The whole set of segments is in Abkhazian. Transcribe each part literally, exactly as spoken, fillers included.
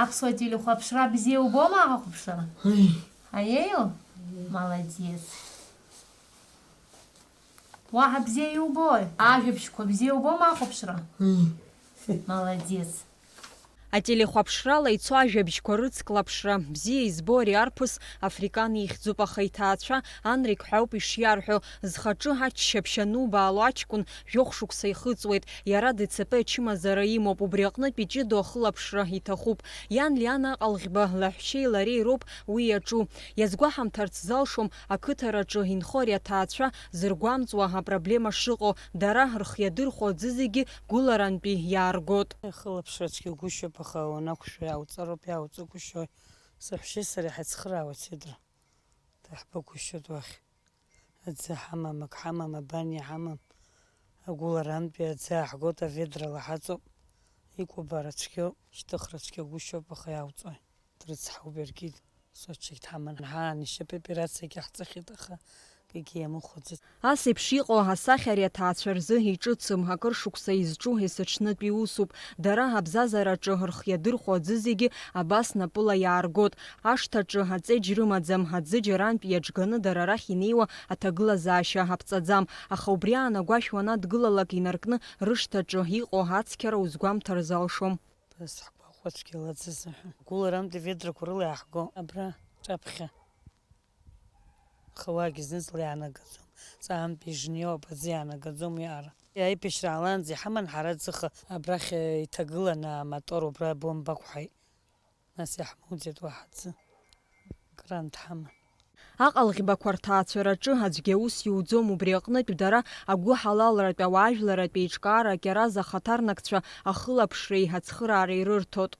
Аԥсуа телехәаԥшра бзиа убома ахәаԥшра? Ҳаи. Ҳаиеиу? Молодец. Уаҳа бзиа иубои? Ажәабжьқәа бзиа убома ахәаԥшра? Ҳаи. Молодец. Ателехәаԥшрала ицо ажәабжьқәа рыцклаԥшра. Бзиа избо ари арԥыс, Африкан ихьӡуп, аха иҭаацәа Анрик ҳәа ауп ишиарҳәо. Зхаҿы аччаԥшь анубаало аҷкәын жәохә шықәса ихыҵуеит. Иара ДЦП ачымазара имоуп, убри аҟнытә иҷыдоу ахылаԥшра иҭахуп. Иан Лиана Аҟалӷьба лаҳәшьеи лареи роуп уи иаҿу. Иазгәаҳамҭарц залшом, ақыҭараҿы инхо ари аҭаацәа зыргәамҵуа апроблема шыҟоу, дара рхы иадырхәо аӡы зегьы гәыларантәи иааргоит. Ахылаԥшра цәгьагәышьоуп, аха уанақәшәо иаауҵароуп, иаауҵагәышьои. Саҳәшьеи сареи ҳаицхыраауеит, Седра. Даҳбагәышьоит уахь. Аӡы ҳамам, ак ҳамам, абан иҳамам. Агәыларантәи аӡы ааҳгоит, аведрала ҳаҵоуп. Икәабара цәгьоуп, шьҭыхра цәгьагәышьоуп, аха иаауҵои. Дрыцҳауп иаргьы, Сочигь дҳаман. Ҳаан, ишьапы операциагьы ҳҵахьеит, аха акгьы иамыхәаӡеит. Ас еиԥш иҟоу асахьа ари аҭаацәа рзы иҿыцым, акыр шықәса изҿу есыҽнытәи усуп. Дара абзазараҿы рхы иадырхәо аӡы зегьы абас напыла иааргоит. Ашҭаҿы аҵеџь рымаӡам, аӡы џьарантә иаҿганы дара рахь инеиуа аҭагылазаашьа аԥҵаӡам, аха убри аан агәашә уанадгылалак инаркны рышҭаҿы иҟоу ацқьара узгәамҭар залшом. Абас ҳгәахәуа цәгьала аӡы зыҳәа. Гәыларантәи ведрақәа рыла иаҳго абра ҿаԥхьа. Хауагьы зны-зынла иаанагаӡом. Ҵаантәи ижны иоуп, аӡы иаанагаӡом уиаҟара. Аибашьра аалаанӡа иҳаман ҳара аӡыха, абрахь иҭагыланы амотор убра бомба ақәҳаит. Нас иаҳмоуӡеит уаҳа аӡы. Кран дҳаман. Аҟалӷьбақәа рҭаацәараҿы аӡәгьы аус иуӡом, убри аҟнытә дара агәыҳалалратә ауаажәларратә еиҿкаара Кьараз ахаҭарнакцәа ахылаԥшреи ацхыраареи рырҭоит.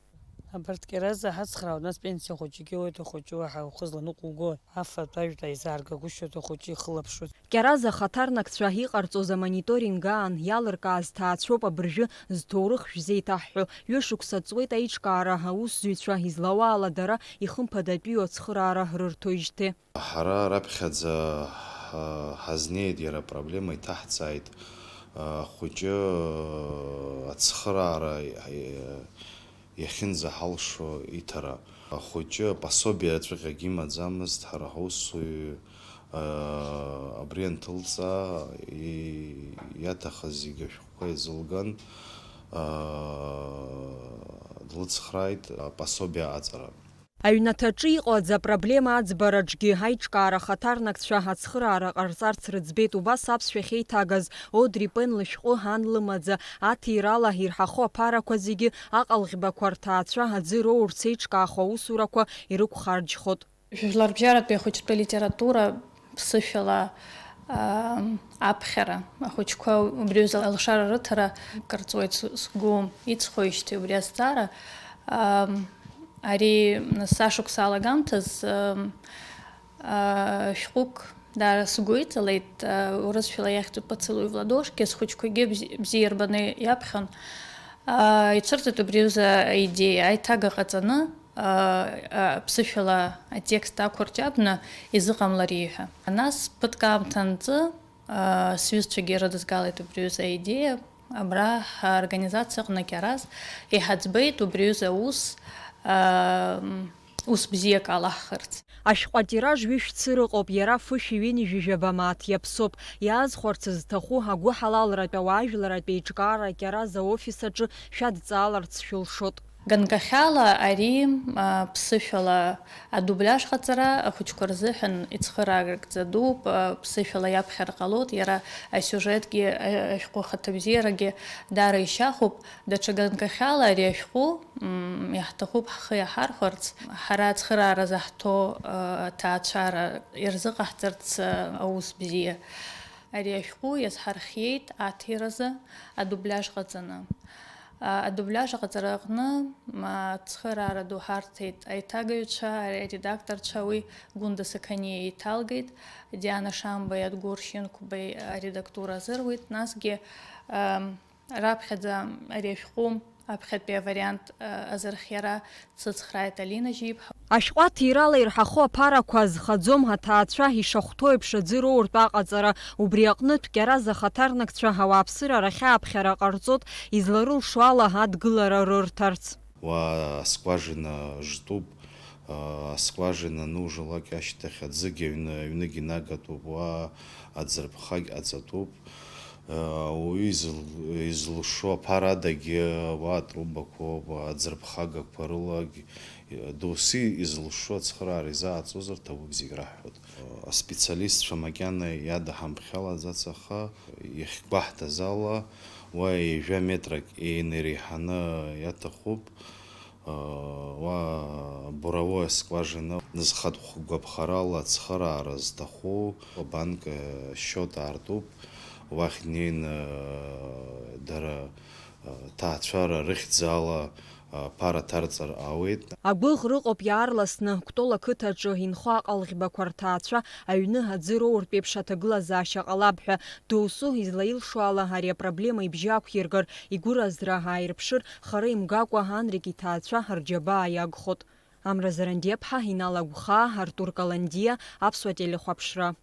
Абарҭ Кьараза ҳацхраауеит, нас пенсиа хәыҷык иоуеит, ахәыҷы уаҳа ухы зланыҟәугои? Афатә ажәтә аизааргагәышьоит, ахәыҷы ихылаԥшуеит. Кьараза ахаҭарнакцәа иҟарҵоз амониторинг аан иалыркааз ҭаацәоуп абыржәы зҭоурых шәзеиҭаҳҳәо. Ҩышықәса ҵуеит аиҿкаара аусзуҩцәа излауаала дара ихымԥадатәиу ацхыраара рырҭоижьҭеи. Ҳара раԥхьаӡа, ҳа-, ҳазнеит, иара апроблема иҭаҳҵааит, ахәыҷы ацхыраара иахьынӡаҳалшо иҭара. Ахәыҷы апособиа аҵәҟьагь имаӡамызт, ҳара ҳусзуҩы, аа, абри анҭылҵаа, и-, иаҭахыз зегьы ашәҟәқәа еизылган, аа, длыцхрааит апособиа аҵара. Аҩнаҭаҿы иҟоу аӡы апроблема аӡбараҿгьы аиҿкаара ахаҭарнакцәа ацхыраара ҟарҵарц рыӡбеит. Убас аԥсшәа ахьеиҭагаз Одри Пен лышәҟәы Ан лымаӡа аҭирала ирҳахо аԥарақәа зегьы аҟалӷьбақәа рҭаацәа аӡы роурц еиҿкаахо аусурақәа ирықәхарџьхоит. Жәларбжьаратәи ахәыҷтәы литература ԥсышәала, аа, аԥхьара, ахәыҷқәа убри азы алшара рыҭара, кыр ҵуеит с-, сгәы иҵхоижьҭеи убри азҵаара. Аа, ари нас ашықәс алагамҭаз, аа, аа, шәҟәык даара сгәы иҵалеит, аа, урысшәала иахьӡуп «Поцелуй в ладошки», схәыҷқәагьы бзи-, бзиа ирбаны иаԥхьон. Аа, ицәырҵит убри азы аидеиа, аиҭага ҟаҵаны, аа, аа, ԥсышәала атекст ақәырҷабны изыҟамлари ҳәа. Нас ԥыҭк аамҭа анҵы, аа, сҩызцәагьы ирыдызгалеит убри азы аидеиа, абра ҳорганизациаҟны Кьараз иҳаӡбеит убри азы аус, аа, ус бзиак алаҳхырц. Ашәҟәы атираж ҩышә цыра ыҟоуп, иара фышәи ҩынҩажәи жәаба мааҭ иаԥсоуп. Иаазхәарц зҭаху агәыҳалалратә ауаажәларратә еиҿкаара Кьараз аофис аҿы шәадҵааларц шәылшоит. Ганкахьала ари, а, ԥсышәала адубляж ҟаҵара ахәыҷқәа рзыҳәан ицхыраагӡа дууп, а, ԥсышәала иаԥхьар ҟалоит, иара асиужетгьы, а, ашәҟәы ахаҭабзиарагьы даара ишьахәуп. Даҽа ганкахьала ари ашәҟәы, м, иаҳҭахуп ҳхы иаҳархәарц, ҳара ацхыраара заҳҭо, а, аҭаацәара ирзыҟаҳҵарц, а, аус бзиа. Ари ашәҟәы иазҳархиеит аҭиразы адубляж ҟаҵаны. А, адубляж аҟаҵара аҟны, м, ацхыраара ду ҳарҭеит аиҭагаҩцәа, аредакторцәа, уи Гәында Сақаниа еиҭалгеит, Диана Шамбеи Адгәыр Шьынқәбеи аредактура азыруит, насгьы, ам, раԥхьаӡа ари ашәҟәы аԥхьатәи авариант, а, азырхиара дсыцхрааит Алина Жьиԥҳа. Ашәҟәы аҭирала ирҳахо аԥарақәа азхаӡом, аҭаацәа ишахәҭоу еиԥш аӡы роуртә аҟаҵара, убри аҟнытә Кьараз ахаҭарнакцәа ауааԥсыра рахь ааԥхьара ҟарҵоит, изларылшо ала адгылара рырҭарц. Уа аскважина жтуп, аскважина нужалак ашьҭахь аӡыгь аҩны, аҩныгь инагатәуп, уа аӡырԥхагь ҟаҵатәуп. Ауаҩы изыл-, изылшо аԥара адагьы уа атрубақәоуп, аӡырԥхагақәа рылагь, доусы изылшо ацхыраара изааҵозар, ҭабуп зегь раҳҳәоит. Аспециалистцәа макьана иадаҳамԥхьалаӡац, аха иахьгәаҳҭаз ала, уа ҩажәа метрак еинареиҳаны иаҭахуп. Уа буровое скважина, зхатә гәаԥхарала ацхыраара зҭаху абанк счет аартуп, уахь днеины дара ҭаацәара рыхьӡала аԥара ҭарҵар ауеит. Агәыӷра ыҟоуп иаарласны Кәтол ақыҭаҿы инхо аҟалӷьбақәа рҭаацәа аҩны аӡы роуртә еиԥш аҭагылазаашьа ҟалап ҳәа. Доусу излаилшо ала, ари апроблема ибжьы ақәиргар, игәыразра ааирԥшыр, хара имгакәа Анрик иҭаацәа рџьабаа иагхот. Амра Зарандиаԥҳа, Инал Агәхаа, Артур Каландиа, Аԥсуа телехәаԥшра.